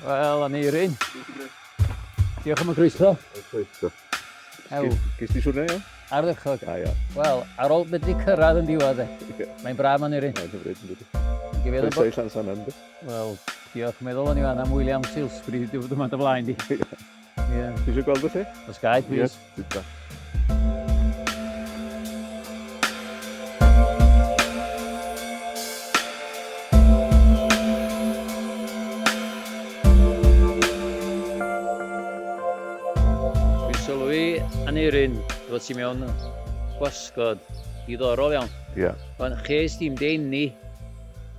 Wel, Aneirin. Diolch am y croeso. Croeso. Ew. Ges ti siwrne iawn? Ardderchog. Da iawn. Wel, ar ôl medru cyrraedd yn diwedd, e. Mae'n braf, Aneirin. Mae'n hyfryd, yn dydi. Croeso i Llansannan, ynddi? Wel, diolch. Meddwl o'n i fan am William Salisbury wedi bod yma dy flaen di. Ie. Ti eisiau gweld y lle? Os gai, please. Ie, yeah, Dwi'n sylwi, Aneurin, fod ti mewn gwasgod diddorol iawn. Ie. Yeah. Ond ches di'm deni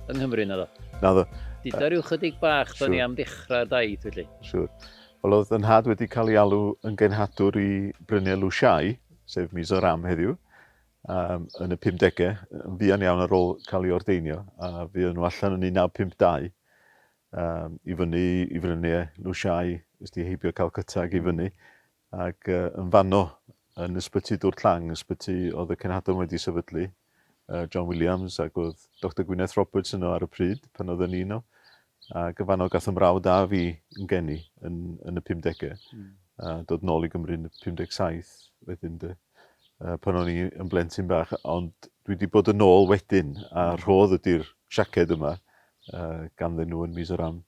yng Nghymru na ddo? Na ddo. Duda rhyw chydig bach sure. ni am ddechrau'r daith, felly. Siwr. Wel, oedd yn nhad wedi cael ei alw yn genhadwr i Bryniau Lushai, sef Mizoram heddiw, um, yn y 50au, yn fuan iawn ar ôl cael ei ordeinio, a fuon nhw allan yn 1952 um, i fyny i Fryniau Lushai, ysdi heibio Calcutta ac i fyny, ac uh, yn fanno yn ysbyty Dŵr Llang, ysbyty oedd y cenhadon wedi sefydlu, uh, John Williams, ac oedd Dr Gwyneth Roberts yno ar y pryd, pan oedden ni yno. Ac yn fanno gath 'y mrawd a fi yn geni yn, yn y 50au. Mm. A dod nôl i Gymru yn y 57 wedyn de. Uh, pan o'n i yn blentyn bach, ond dwi wedi bod yn ôl wedyn, a hmm. rhodd ydy'r siaced yma uh, ganddyn nhw yn Mizoram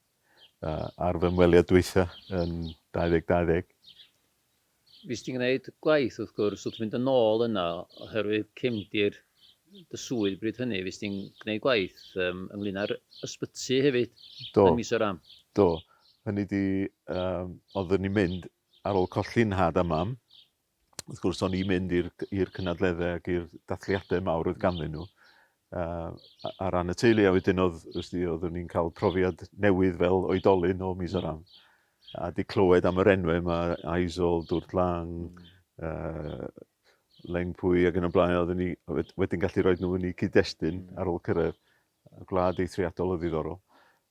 uh, ar fy ymweliad dwytha yn 2020. Fues ti'n gwneud gwaith, wrth gwrs, wrth fynd yn ôl yna, oherwydd cefndir dy swydd bryd hynny, fues ti'n gwneud gwaith um, ynglyn â'r ysbyty hefyd Do. yn Mizoram. Do. Hynny di, um, oeddwn ni'n mynd ar ôl colli'n nhad a mam, wrth gwrs o'n i'n mynd i'r i'r cynadleddau ac i'r dathliadau mawr oedd ganddyn nhw uh, ar ran y teulu, a wedyn oedd, wsti, oeddwn i'n cael profiad newydd fel oedolyn o Mizoram. A di clywed am yr enwau yma, Aizawl, Dwrtlang, mm. uh, Lengpui ac yn y blaen, oeddwn ni wedyn gallu rhoi nhw yn eu cyd-destun mm. ar ôl cyrraedd. Gwlad eithriadol o ddiddorol.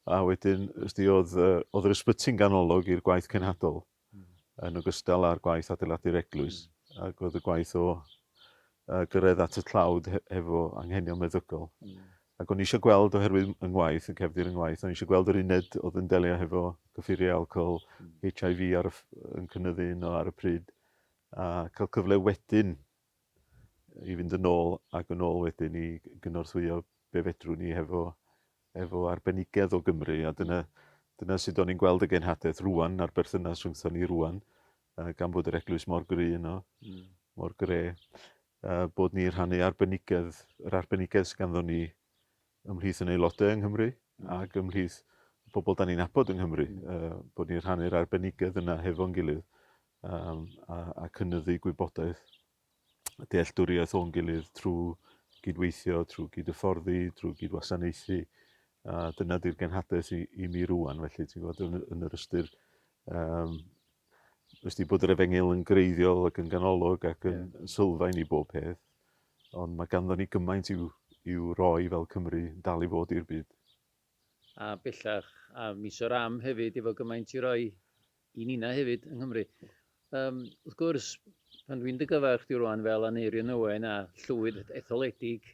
A wedyn, wsti, oedd, oedd yr ysbyty'n ganolog i'r gwaith cenhadol. yn ogystal â'r gwaith adeiladu'r eglwys, mm. ac oedd y gwaith o uh, gyrraedd at y tlawd he hefo anghenion meddygol. Mm. Ac o'n i eisiau gweld, oherwydd yng ngwaith, yn cefndir yng ngwaith, o'n i eisiau gweld yr uned oedd yn delio hefo gyffuriau alcohol, mm. HIV ar y, yn cynyddu yno ar y pryd, a cael cyfle wedyn i fynd yn ôl ac yn ôl wedyn i gynorthwyo be fedrwn ni hefo, efo arbenigedd o Gymru, a dyna, dyna sut o'n i'n gweld y genhadaeth rwan a'r berthynas rhwngthon ni rwan, uh, gan bod yr eglwys mor gry yno, mm. mor gre, uh, bod ni'n rhannu arbenigedd, yr arbenigedd sydd ganddo ni ymhlith yn aelodau yng Nghymru mm. ac ymhlith y bobl da ni'n nabod yng Nghymru, mm. uh, bod ni'n rhannu'r arbenigedd yna hefo'n gilydd um, a, a cynyddu gwybodaeth a dealltwriaeth o'n gilydd trwy gydweithio, trwy gydhyfforddi, trwy gydwasanaethu. A dyna di'r genhadaeth i, i mi rwan, felly ti'n gwybod, yn, yn yr ystyr, um, wrth bod yr efengyl yn greiddiol ac yn ganolog ac yn, yeah. sylfaen i bob peth, ond mae ganddo ni gymaint i'w, i'w roi fel Cymru yn dal i fod i'r byd. A bellach, a Mizoram hefyd efo gymaint i roi i ninna hefyd yng Nghymru. Um, wrth gwrs, pan dwi'n dy gyfarch di rwan fel Aneurin Owen a llywyd etholedig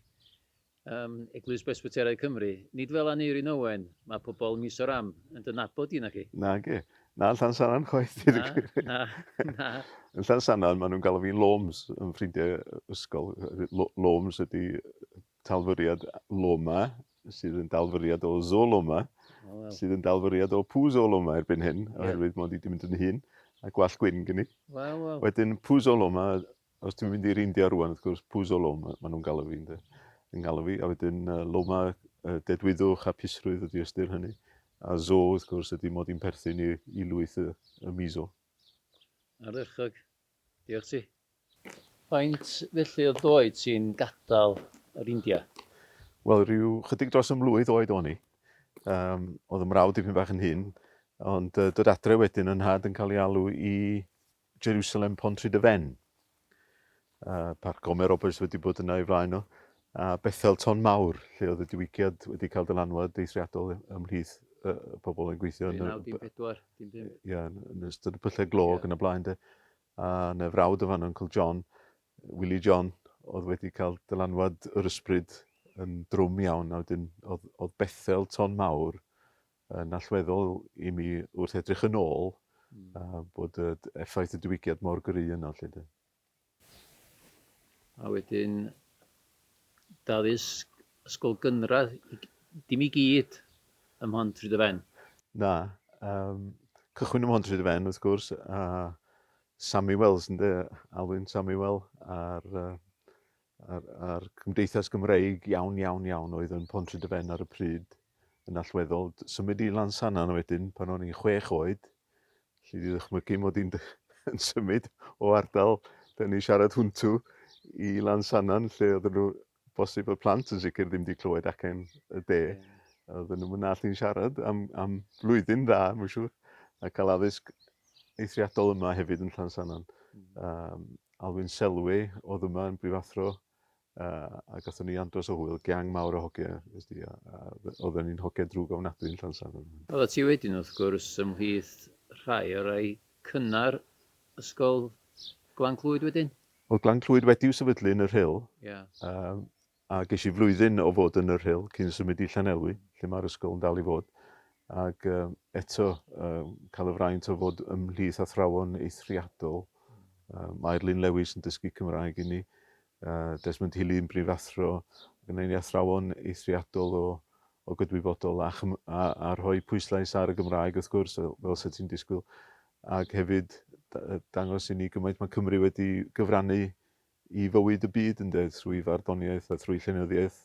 um, Eglwys Bresbyteraidd Cymru, nid fel Aneurin Owen, mae pobl Mizoram yn dy nabod di, naci? Nage. Na, Llansannan chwaith. Na, na, na. Yn Llansannan, maen nhw'n galw fi'n Loms yn ffrindiau ysgol. Loms ydy talfyriad Loma, sydd yn dalfyriad o Zoloma, oh, well. sydd yn dalfyriad o Puzoloma erbyn hyn, yeah. oherwydd mod i wedi mynd yn hyn, a gwallt gwyn gen i. Wel, wel. Wedyn Puzoloma, os ti'n mynd i'r India rwan, wrth gwrs, Puzoloma, maen nhw'n galw fi, ynddo. Yn galw fi, a wedyn uh, Loma, uh, dedwyddwch a pusrwydd ydy ystyr hynny. A Zo, wrth gwrs, ydy mod i'n perthyn i, i lwyth y, y Mizo. Ardderchog. Diolch ti. Faint felly oedd dy oed ti'n gadael yr India? Wel, rhyw chydig dros y mlwydd oed o'n i. Um, oedd y mrawd dipyn bach yn hyn, ond uh, dod adre wedyn yn nhad yn cael ei alw i Jerusalem Pontrhydyfen. Uh, Parc Gomer Roberts wedi bod yna i flaen o. A Bethel Ton Mawr, lle oedd y diwygiad wedi cael dylanwad eithriadol ymhlith uh, pobl yn gweithio. 1914, dim 5. Ie, yn ystod y pyllau glo ac yn y blaen de. A 'na frawd yn fan Uncle John, Willie John, oedd wedi cael dylanwad yr ysbryd yn drwm iawn. A wedyn oedd, oedd Bethel Ton Mawr yn allweddol i mi wrth edrych yn ôl, bod effaith y diwygiad mor gry yno 'lly de. A wedyn d'addysg ysgol gynradd, dim i gyd ym Mhontrhydyfen? Na, cychwyn ym Mhontrhydyfen wrth gwrs, a Sammy Wells ynde, Alwyn Samuel a'r, a'r, a'r Cymdeithas Gymreig iawn, iawn, iawn oedd yn Pontrhydyfen ar y pryd yn allweddol. Symud i Lansannan wedyn pan o'n i'n 6 oed, Alli di ddychmygu mod i'n yn symud o ardal lle o'n i'n siarad hwntw i Lansannan lle oedden nhw, bosib y plant yn sicr ddim wedi clywed acen y de. Oedden nhw'm yn allu'n siarad am, am flwyddyn dda, mae'n siŵr. A cael addysg eithriadol yma hefyd yn Llansannan. Alwyn Selwy oedd yma yn brifathro a gathon ni andros o hwyl, gang mawr o hogia, wnes di, a oedden ni'n hogia drwg ofnadwy yn Llansannan. Oeddet ti wedyn, wrth gwrs, ymhlith rhai o rai cynnar Ysgol Glan Clwyd wedyn? Oedd Glan Clwyd wedi'w sefydlu yn y Rhyl, a ges i flwyddyn o fod yn y Rhyl cyn symud i Llanelwy, lle mae'r ysgol yn dal i fod, ac eto cael y fraint o fod ymhlith athrawon eithriadol. Mair Lyn Lewis yn dysgu Cymraeg i ni, Desmond Healy yn brifathro, gynnon ni athrawon eithriadol o, o gydwybodol a, a, a rhoi pwyslais ar y Gymraeg wrth gwrs, fel, fel sydd ti'n disgwyl, ac hefyd dangos i ni gymaint mae Cymru wedi gyfrannu i fywyd y byd ynde, trwy farddoniaeth a trwy llenyddiaeth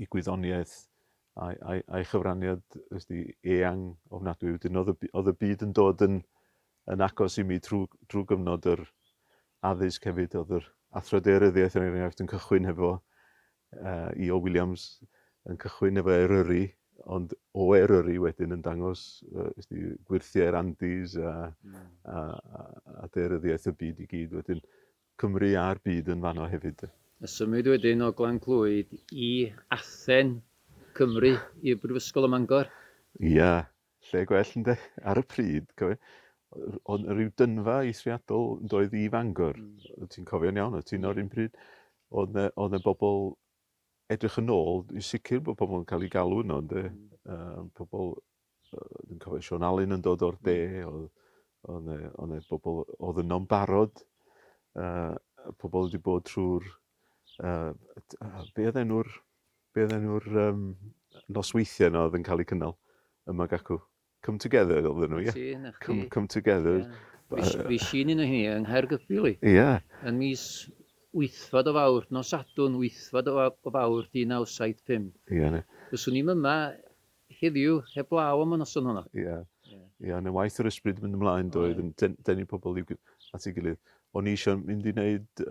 i gwyddoniaeth a'i, a'i, a'i chyfraniad ysdi, eang ofnadwy. Wedyn oedd y, oedd y byd yn dod yn, yn agos i mi trwy, trwy gyfnod yr addysg hefyd. Oedd yr athro daearyddiaeth er enghraifft yn cychwyn hefo E.O. Williams yn cychwyn efo Eryri, ond o Eryri wedyn yn dangos ysdi, gwyrthiau'r Andes a, a, a, a daearyddiaeth y byd i gyd. Wedyn Cymru a'r byd yn fanno hefyd. A symud wedyn o Glan Clwyd i Athen, Cymru, i'r Brifysgol ym Mangor. Ia, lle gwell ynde? Ar y pryd, cofio, oedd 'na ryw dynfa eithriadol yn doedd i Fangor. Ti'n cofio'n iawn, oeddet ti yno yr un pryd. Oedd 'na, oedd 'na bobl edrych yn ôl, dwi'n sicr bod pobl yn cael eu galw yno ynde? Pobl Dwi'n cofio Sean Alun yn dod o'r de, oedd oedd 'na oedd 'na bobl oedd yno'n barod, pobl wedi bod trwy'r, be oedd enw'r, be oedd enw'r nosweithiau yna oedd yn cael eu cynnal yma ac acw? Come Together oedden nhw, ie? Ti, 'na chdi. Come, come Together. Fues i'n un o heini yng Nghaergybi, Ie. Yn mis wythfed o Fawrth, nos Sadwrn wythfed o Fawrth 1975. Ie, 'na. Fyswn i'm yma heddiw heblaw am y noson honno. Ie. Ie, yn y waith yr ysbryd yn mynd ymlaen doedd, yn denu pobl i'w, at ei gilydd. O'n i eisiau mynd i wneud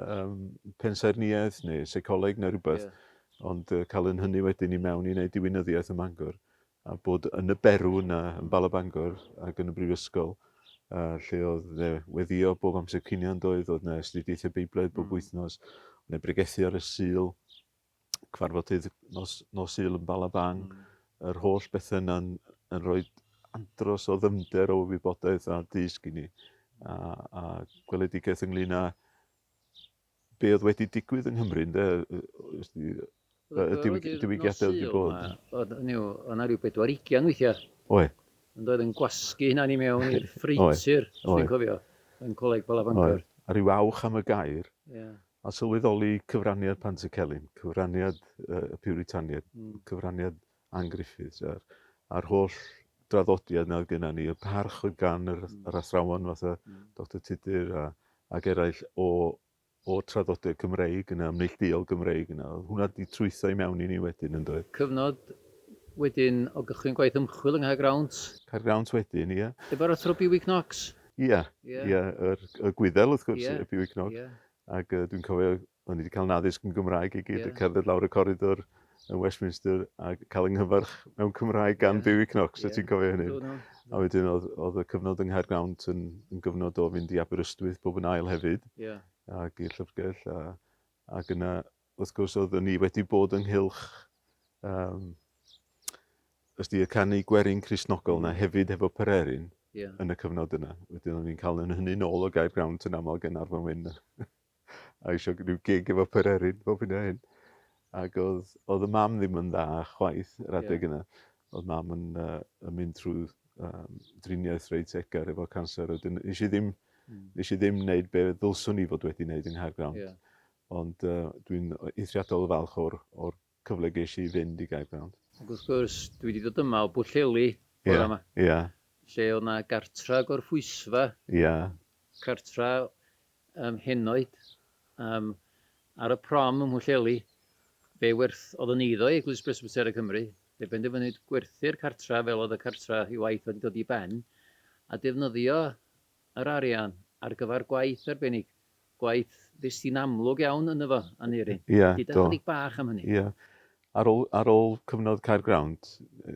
pensaernïaeth neu seicoleg neu rhywbeth, ond cael yn hynny wedyn i mewn i wneud diwinyddiaeth ym Mangor, a bod yn y berw yna yn Bala Bangor ac yn y brifysgol, lle oedd ne weddio bob amser cinio yn doedd, oedd 'na astudiaethau Beiblaidd bob wythnos, oedd 'na bregethu ar y Sul, cyfarfodydd nos, nos Sul yn Bala Bang, yr holl bethau yna'n yn rhoi andros o ddyfnder o wybodaeth a dysg i ni, a, a gweledigaeth ynglyn â be oedd wedi digwydd yng Nghymru, ynde, y diwygiadau oedd wedi bod. Oedd, hynny yw, oedd 'na ryw bedwar ugian weithiau. Oedd. Yn doedd yn gwasgu hynna'n i mewn i'r ffreutur, os dwi'n cofio, yn Coleg Bala Bangor. Oedd. A rhyw awch am y gair. Ie. A sylweddoli cyfraniad Pantycelyn, cyfraniad y Piwritaniaid, cyfraniad Ann Griffiths a'r, a'r holl draddodiad 'na oedd gynna ni, y parch oedd gan yr, yr athrawon fatha Doctor Tudur a, ac eraill o, o'r traddodiad Cymreig yna, ymneillduol Gymreig yna. Oedd hwnna 'di trwytho i mewn i ni wedyn yn doedd? Cyfnod wedyn o gychwyn gwaith ymchwil yng Nghaergrawnt. Caergrawnt wedyn, ia. Efo'r athro Buick Knox. Ia, ia, yr, y Gwyddel wrth gwrs, y Buick Knox. Ac dwi'n cofio, o'n i wedi cael yn addysg yn Gymraeg i gyd, yeah. cerdded lawr y coridor yn Westminster a cael yng nghyfarch mewn Cymraeg gan yeah. Buick Knox, yeah. ti'n cofio hynny? No, no. A wedyn oedd, oedd y cyfnod yng Nghaergrawnt yn, yn gyfnod o fynd i Aberystwyth bob yn ail hefyd, yeah. ac i'r llyfrgell, a, ac yna, wrth gwrs, oeddwn ni wedi bod ynghylch ysdi, y canu gwerin Cristnogol 'na hefyd hefo Pererin yeah. yn y cyfnod yna. Wedyn o'n i'n cael yn hynny nôl o Gaergrawnt yn aml gen Arfon Wyn a eisiau rhyw gig efo Pererin bob hyn a hyn. Ac oedd, oedd y mam ddim yn dda chwaith yr adeg yeah. yna. Oedd mam yn, uh, yn mynd trwy um, driniaeth reit egar efo canser. Wedyn, nes i ddim, nes i ddim wneud be ddylswn i fod wedi wneud yng Nghaergrawnt. Yeah. Ond uh, dwi'n eithriadol o falch o'r, or cyfle ges i fynd i Gaergrawnt. Ac wrth gwrs, dwi wedi dod yma o Bwllheli bore yma. Ie. Yeah. Lle oedd 'na gartra gorffwysfa. Ie. Yeah. Cartra um, henoed um, ar y prom ym Mhwllheli. Fe werth, oedd yn eiddo i Eglwys Presbyter y Cymru. Fe benderfynwyd gwerthu'r cartra fel oedd y cartra i waith wedi dod i ben a defnyddio yr arian ar gyfer gwaith arbennig, gwaith ddest ti'n amlwg iawn ynddo fo, Aneurin. Ie, Duda do. chydig bach am hynny. Ie. Ar ôl, ar ôl cyfnod Caergrawnt,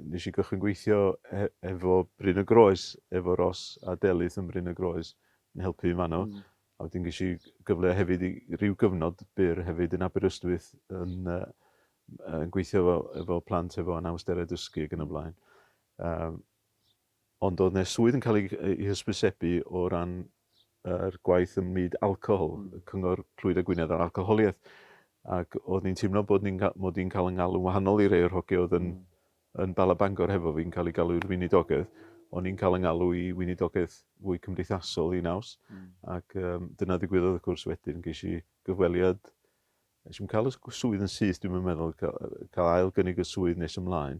nes i gychwyn gweithio he, efo Bryn y Groes, efo Ros a Delyth yn Bryn y Groes, yn helpu yn fanno. A wedyn ges i gyfle hefyd i ryw gyfnod byr hefyd yn Aberystwyth yn, uh, yn gweithio efo, efo plant efo anawsterau dysgu ac yn y blaen. Um, Ond oedd 'ne swydd yn cael ei, ei hysbysebu o ran yr gwaith ym myd alcohol, Cyngor Clwyd a Gwynedd ar alcoholiaeth. Ac oedd ni'n teimlo bod ni'n mod i'n cael yng ngalw'n wahanol i rei o'r hogiau oedd yn, yn Bala Bangor hefo fi'n cael ei galw i'r weinidogaeth. O'n i'n cael yng ngalw i weinidogaeth fwy cymdeithasol i naws. Ac um, dyna ddigwyddodd wrth gwrs wedyn. Ges i gyfweliad Nes i'm cael y swydd yn syth, dwi'n meddwl, cael, cael ail gynnig y swydd nes ymlaen,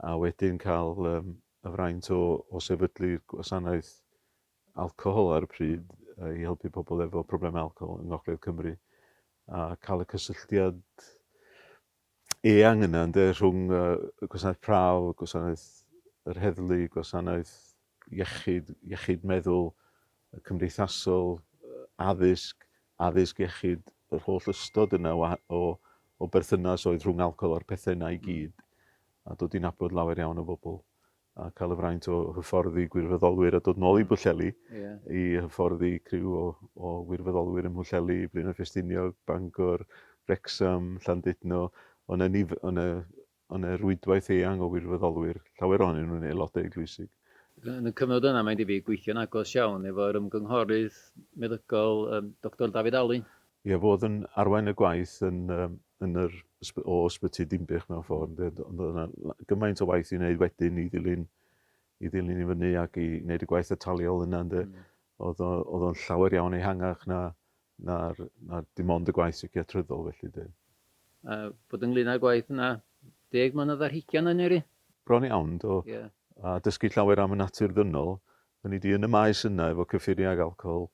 a wedyn cael um, y fraint o, o sefydlu'r gwasanaeth alcohol ar y pryd mm. i helpu pobl efo problemau alcohol yng Ngogledd Cymru, a cael y cysylltiad eang yna ynde, rhwng uh, gwasanaeth prawf, gwasanaeth yr heddlu, gwasanaeth iechyd, iechyd meddwl, cymdeithasol, addysg, addysg iechyd, yr holl ystod yna o, o, o berthynas oedd rhwng alcohol a'r pethau yna i hmm. gyd, a dod i nabod lawer iawn o bobl, a cael y fraint o hyfforddi gwirfoddolwyr a dod nôl i hmm. Bwllheli yeah. i hyfforddi criw o, o wirfoddolwyr ym Mhwllheli, Blaenau Ffestiniog, Bangor, Wrexham, Llandudno. O'na, o'na Ond y rwydwaith eang o wirfoddolwyr, llawer ohonyn nhw'n aelodau eglwysig. Yn y cyfnod yna, mae'n debyg, gweithio'n agos iawn efo'r ymgynghorydd meddygol, Doctor Dafydd Alun. Ie, fo oedd yn arwain y gwaith yn, yn yr, o Ysbyty Dinbych mewn ffordd, ynde, ond oedd yna gymaint o waith i wneud wedyn i ddilyn, i ddilyn i fyny ac i wneud y gwaith ataliol yna, ynde. Oedd o, oedd o'n llawer iawn ehangach na, na'r, na dim ond y gwaith seiciatryddol felly de. A bod ynglyn â'r gwaith yna 10 mlynedd ar hugain Aneurin? Bron iawn, do. Ie. A dysgu llawer am y natur ddynol. Hynny ydi, yn y maes yna efo cyffuriau ag alcohol,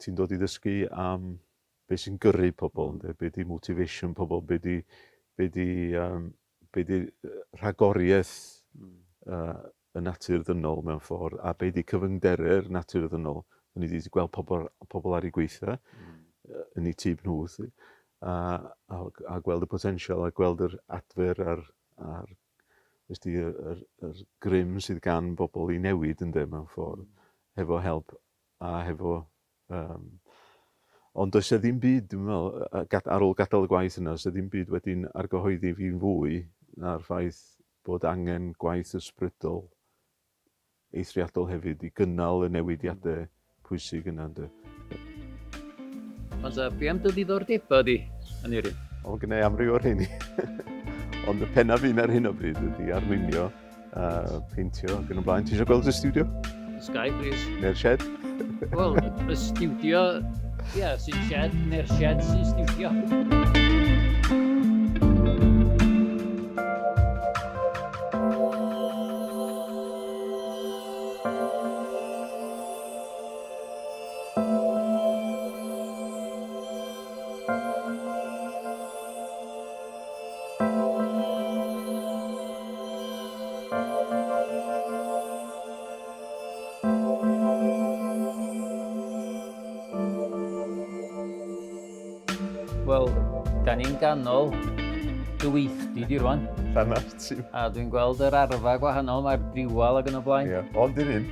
ti'n dod i ddysgu am be sy'n gyrru pobl, ynde, be di motivation pobl, be di, be di, um, be di rhagoriaeth uh, y natur ddynol mewn ffordd, a be di cyfyngderau'r natur ddynol. Hynny ydi, ti'n gweld pobl, pobl ar eu gweitha, mm. yn eu tîb nhw, a, a, a gweld y potensial a gweld yr adfer a'r, a'r di, yr, yr, yr grym sydd gan bobl i newid ynde mewn ffordd, mm. hefo help a hefo Um, ond does e ddim byd, dwi'n meddwl, ar ôl gadael y gwaith yna, does e ddim byd wedi'n argyhoeddi fi'n fwy na'r ffaith bod angen gwaith ysbrydol eithriadol hefyd i gynnal y newidiadau pwysig yna. Ynddo. Ond be am dy ddiddordebau di, Aneurin? O, gen i amryw o'r rheini. Ond y pennaf un ar hyn o bryd ydy arlunio uh, peintio ac yn y blaen. Ti eisiau gweld y studio? Sky, please. Neu'r shed? Wel, y studio, ie, yeah, sy'n shed, neu'r shed sy'n studio. Wel, da ni'n ganol dy weithdy di rwan. Llanast ti. A dwi'n gweld yr arfa gwahanol, mae'r driwal ac yn y blaen. Ie, ond di'r un.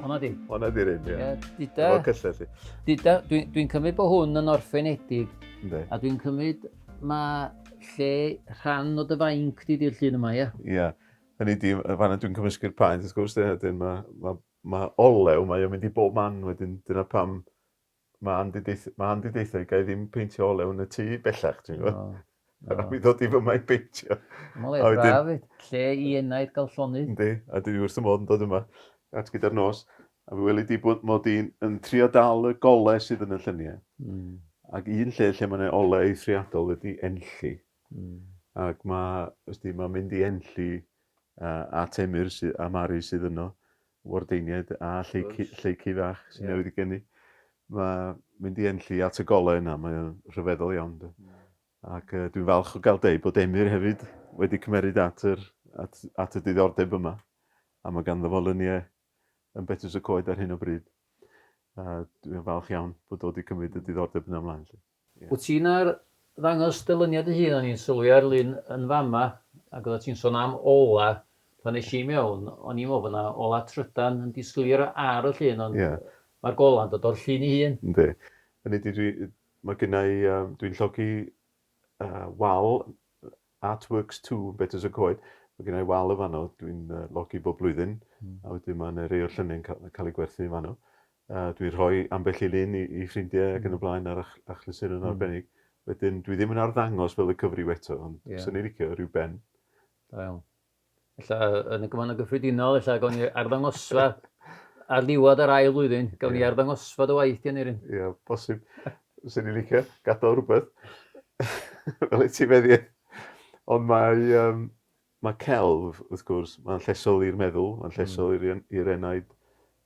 Hwna di. Hwna di'r un, ie. Ie, duda. Efo cyllell i. Duda, dwi'n dwi cymryd bod hwn yn orffenedig. Yndi. A dwi'n cymryd mae lle rhan o dy fainc di di'r llun yma, ie? Ie. Hynny di, fanna dwi'n cymysgu'r paent, wrth gwrs, wedyn mae, mae, mae olew, mae o'n mynd i bob man wedyn, dyna pam mae Andy deitha, mae Andy deitha i gai ddim peintio olew yn y tŷ bellach, ti'n gwybod? No. A mi ddod i fyma i beintio. Mae'n le braf, lle i enaid gael llonydd. Yndi, a dwi wrth y modd yn dod yma at gyda'r nos. A mi weli di bod mod i'n yn trio dal y gole sydd yn y lluniau. Ac un lle lle mae yna ole eithriadol ydy Enlli. Ac mae, ysdi, mae'n mynd i Enlli at Emyr sy, a Mari sydd yno, wardeiniaid a Lleicu, Lleicu fach sy'n yeah. newydd i geni. Mae mynd i Enlli at y golau yna, mae o'n rhyfeddol iawn. Ac dwi'n falch o gael deud bod Emyr hefyd wedi cymeryd at, yr, at, at y diddordeb yma. A mae ganddo fo lyniau yn Betws y Coed ar hyn o bryd. A dwi'n falch iawn bod o wedi cymryd y diddordeb yna ymlaen. Lly. Yeah. Wyt ti'n ar ddangos dy lyniau dy hun, o'n i'n sylwi ar lun yn fama, ac oeddet ti'n sôn am ola pan es i mewn, o'n i'n meddwl bod 'na ola trydan yn disgleirio ar y llun, ond yeah. mae'r gola'n dod o'r llun ei hun. Yndi. Hynny ydi, dwi, mae gynna i, um, dwi'n llogi wal Artworks 2 yn Betws y Coed. Mae gynna i wal y fanno, dwi'n logi bob blwyddyn, a wedyn mae yna rei o'r lluniau'n cael, cael eu gwerthu yn fanno. Dwi'n rhoi ambell i lun i, i ffrindiau ac yn y blaen ar ach, achlysuron arbennig. Wedyn, dwi ddim yn arddangos fel y cyfryw eto, ond yeah. swn i'n licio rhyw ben. Da iawn. Ella yn y gymanfa gyffredinol, ella gawn ni arddangosfa ar ddiwedd yr ail flwyddyn, gawn ni arddangosfa dy waith di Aneurin. Ie, yeah, bosib. Swn i'n licio gadael rhywbeth fel etifeddiaeth. Ond mae, um, mae celf, wrth gwrs, mae'n llesol i'r meddwl, mae'n llesol mm. i'r enaid.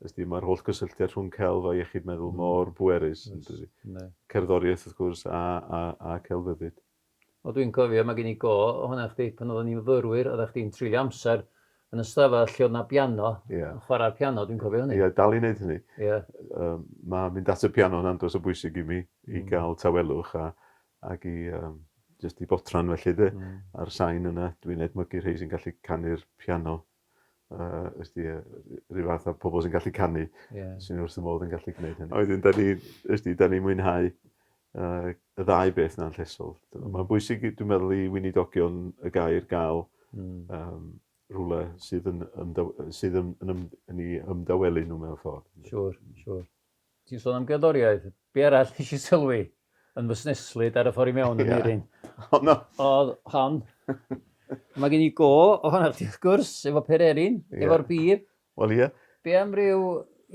Ysdi, mae'r holl gysylltiad rhwng celf a iechyd meddwl mor bwerus. Mm. Cerddoriaeth, wrth gwrs, a, a, a celfyddyd. Wel dwi'n cofio, mae gen i go ohona chdi pan oedden ni'n fyfyrwyr, oeddach chdi'n treulio amser yn y stafell lle oedd 'na biano, Ie. yn chwarae'r piano, dwi'n cofio hynny. Ie, dal i wneud hynny. Ie. Yym, ma' mynd at y piano yn andros o bwysig i mi, i gael tawelwch a ac i yym jyst i botran felly 'de. A'r sain yna, dwi'n edmygu rhei sy'n gallu canu'r piano. Yy, wsti, rhyw fath o pobl sy'n gallu canu, yeah. sy'n wrth y modd yn gallu gwneud hynny. A wedyn, da ni, wsti, da ni'n mwynhau y ddau beth na'n llesol. Mae'n bwysig, dwi'n meddwl, i weinidogion y gair gael rhywle sydd yn, ymdaw, sydd yn, yn, yn, yn ei ymdawelu nhw mewn ffordd. Siwr, siwr. Ti'n sôn am gerddoriaeth, be arall nes i sylwi yn fusneslyd ar y ffordd i mewn yn Aneurin? Honno. Oedd hon. Mae gen i go ohono chdi wrth gwrs, efo Pererin, Ie. efo'r bib. Wel ie. Be am ryw,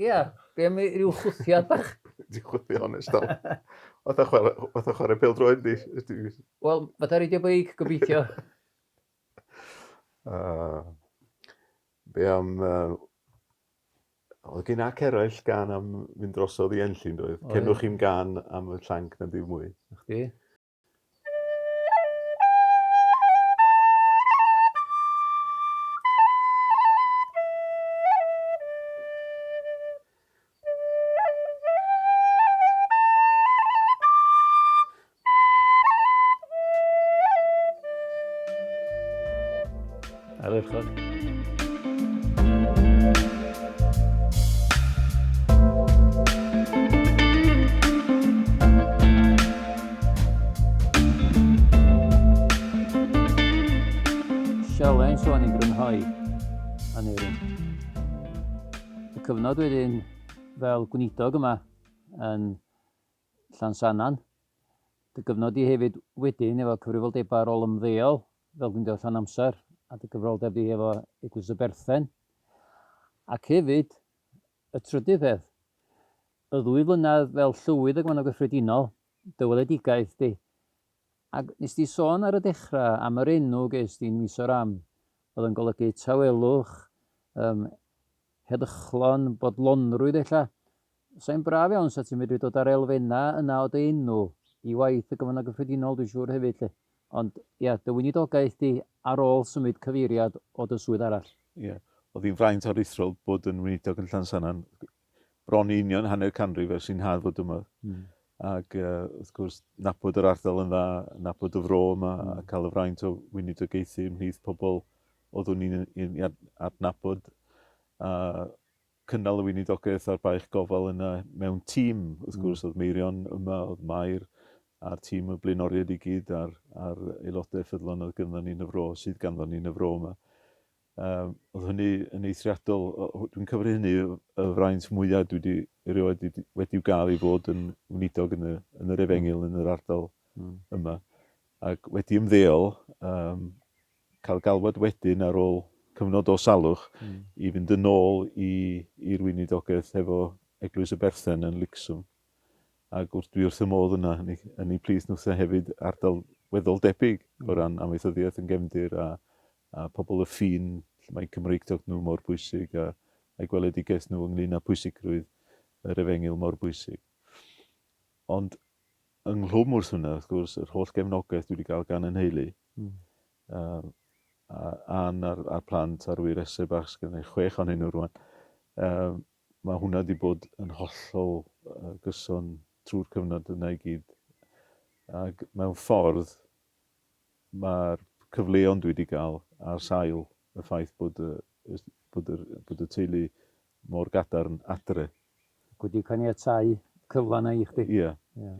ia, be am ryw chwthiad bach? Ti'n chwthio honest dal. Fatha chwarae, fatha chwarae pêl-droed di. Wel, fatha reidio beic, gobeithio. Be am Oedd gen ac eraill gân am fynd drosodd i Enllyn doedd? Oedd. Cenwch i'm gân am y llanc na dim mwy. Na chdi. Ardderchog. Sialens o'n i grynhoi, Aneurin. Y cyfnod wedyn fel gweinidog yma yn Llansannan. Dy gyfnod di hefyd wedyn efo cyfrifoldebau ar ôl ymddeol fel gweinidog llawn amser a dy gyfroldeb di efo Eglwys y Berthen. Ac hefyd, y trydydd peth, y ddwy flynedd fel llywydd y Gwahanol Gyffredinol, dy weledigaeth di. Ac nes di sôn ar y dechrau am yr enw ges di'n Mizoram, oedd yn golygu tawelwch, um, heddychlon, bodlonrwydd ella. Sa'n braf iawn 'sa ti'n medru dod â'r elfennau yna o dy enw i waith y Gyfnod Gyffredinol dwi'n siŵr hefyd 'lly. Ond ia, dy weinidogaeth di ar ôl symud cyfeiriad o dy swydd arall. Ie. Oedd hi'n fraint aruthrol bod yn weinidog yn Llansannan bron i union hanner canrif ers i'n nhad fod yma. Ac wrth gwrs, nabod yr ardal yn dda, nabod y fro yma, a cael y fraint o weinidogaethu ymhlith pobl oeddwn i'n adnabod. A cynnal y weinidogaeth a'r baich gofal yna mewn tîm, wrth gwrs, oedd Meirion yma, oedd Mair, a'r tîm y blaenoriaid i gyd, a'r, a'r aelodau ffyddlon oedd ganddo ni yn y fro, sydd ganddo ni yn y fro yma. Um, oedd hynny yn eithriadol, dwi'n cyfri hynny y fraint mwyaf dwi wedi erioed wedi'w gael i fod yn weinidog yn, y, yn yr efengyl yn yr ardal yma. Ac wedi ymddeol, um, cael galwad wedyn ar ôl cyfnod o salwch mm. i fynd yn ôl i'r weinidogaeth hefo Eglwys y Berthen yn Licswm. Ac wrth, dwi wrth y modd yna, yn ei, yn ei plith nhwtha hefyd ardal weddol debyg mm. o ran amaethyddiaeth yn gefndir a, a pobl y ffin, lle mae Cymreictod nhw mor bwysig a, a'i gweledigaeth nhw ynglyn â pwysigrwydd yr efengyl mor bwysig. Ond ynghlwm wrth hwnna, wrth gwrs, yr holl gefnogaeth dwi wedi cael gan y nheulu, mm. a Ann a'r, a'r plant a'r wyresau bach sgynna i, chwech ohonyn nhw rwan, mae hwnna wedi bod yn hollol gyson trwy'r cyfnod yna i gyd. Ac mewn ffordd, mae'r cyfleon dwi wedi cael ar sail y ffaith bod y, bod y, bod y teulu mor gadarn adre. Ac wedi caniatáu cyfle 'na i chdi. Ie,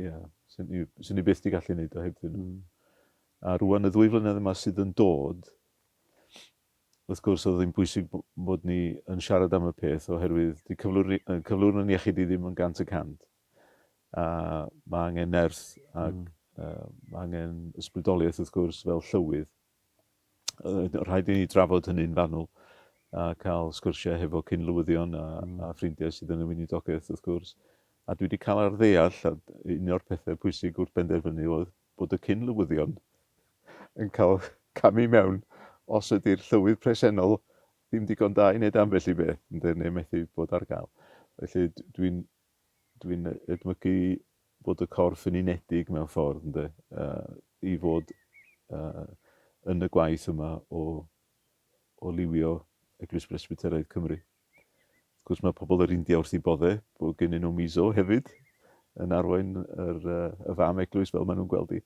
ie. Swn i, swn i byth 'di gallu neud o hebddyn nhw. Mm. A rwan y ddwy flynedd yma sydd yn dod, wrth gwrs oedd hi'n bwysig bod ni yn siarad am y peth oherwydd 'di cyflwr, cyflwr yn iechyd i ddim yn 100%. A mae angen nerth ac mm. mae angen ysbrydoliaeth wrth gwrs fel llywydd. Rhaid i ni drafod hynny'n fanwl a cael sgyrsiau hefo cyn-lywyddion a, mm. a ffrindiau sydd yn y weinidogaeth wrth gwrs. A dwi wedi cael ar ddeall, a un o'r pethau pwysig wrth benderfynu oedd bod y cyn-lywyddion yn cael camu mewn os ydy'r llywydd presennol ddim digon da i wneud ambell i beth, ynde, neu methu bod ar gael. Felly dwi'n dwi edmygu bod y corff yn unedig mewn ffordd, ynde, uh, i fod uh, yn y gwaith yma o, o liwio Eglwys Bresbyteraidd Cymru. Wrth gwrs mae pobl yr India wrth eu bodde bod gennyn nhw Mizo hefyd yn arwain yr, uh, y fam eglwys fel maen nhw'n gweld hi.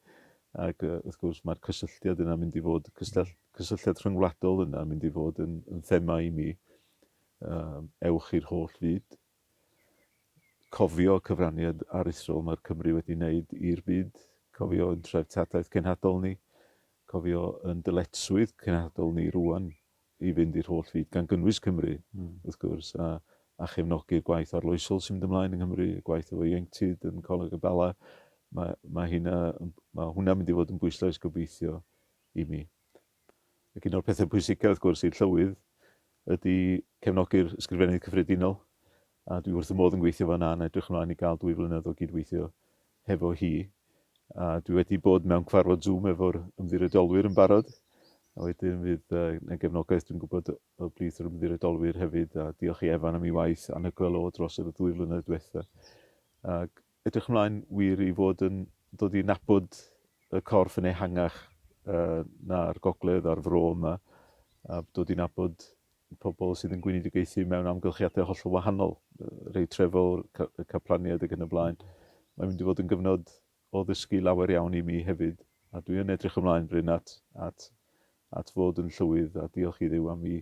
Ac uh, wrth gwrs mae'r cysylltiad yna mynd i fod, cysylltiad rhyngwladol yna mynd i fod yn, yn thema i mi. Um, ewch i'r holl fyd. Cofio cyfraniad aruthrol mae'r Cymry wedi wneud i'r byd, cofio yn treftadaeth cenhadol ni, cofio yn dyletswydd cenhadol ni rwan i fynd i'r holl fyd, gan gynnwys Cymru, mm. wrth gwrs, a, a chefnogi'r gwaith arloesol sy'n mynd ymlaen yng Nghymru, y gwaith efo ieuenctid yn Coleg y Bala. Mae, mae, hynna, mae hwnna'n mynd i fod yn bwyslais gobeithio i mi. Ac un o'r pethau pwysicaf, wrth gwrs, i'r llywydd ydy cefnogi'r ysgrifennydd cyffredinol, a dwi wrth y modd yn gweithio fan a'n edrych ymlaen i gael dwy flynedd o gydweithio hefo hi. A dwi wedi bod mewn cyfarfod Zoom efo'r ymddiriedolwyr yn barod, a wedyn fydd uh, gefnogaeth dwi'n gwybod o blith yr ymddiriedolwyr hefyd, a diolch i Efan am ei waith anhygoel o dros yr ddwy flynedd diwetha. Ac edrych ymlaen wir i fod yn dod i nabod y corff yn ehangach uh, na'r gogledd a'r fro yma, a dod i nabod pobl sydd yn gweinidogaethu mewn amgylchiadau hollol wahanol, rhai trefol, y caplaniaid ac yn y blaen. Mae'n mynd i fod yn gyfnod o ddysgu lawer iawn i mi hefyd, a dwi yn edrych ymlaen, Bryn, at, at, at fod yn llywydd, a diolch i Dduw am i,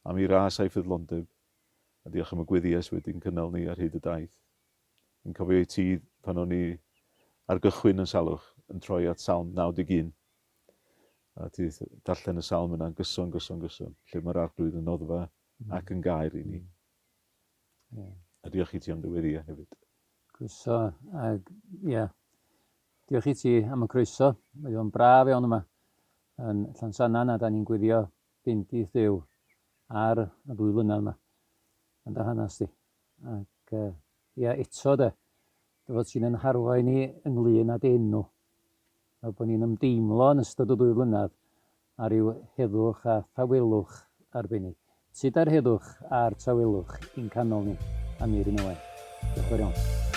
am i ras a'i ffyddlondeb, a diolch am y gweddïau sydd wedi'n cynnal ni ar hyd y daith. Yn cofio i ti pan o'n i ar gychwyn yn salwch yn troi at Salm 91. A ti darllen y salm yna'n gyson, gyson, gyson, lle mae'r arglwydd yn noddfa mm. ac yn gair i ni. Mm. Yeah. A diolch i ti am dy weddïau hefyd. Croeso, ac ie, yeah. diolch i ti am y croeso. Mae o'n braf iawn yma yn Llansannan a da ni'n gwylio bendith Dduw ar y ddwy flynedd yma yn dy hanes di. Ac uh, ia, eto de, dy fod ti'n yn harwain ni ynglyn â dy enw. Fel bod ni'n ymdeimlo yn ystod y ddwy flynedd â rhyw heddwch a thawelwch arbennig. Tyd â'r heddwch a'r tawelwch i'n canol ni, Aneurin Owen. Diolch yn fawr iawn.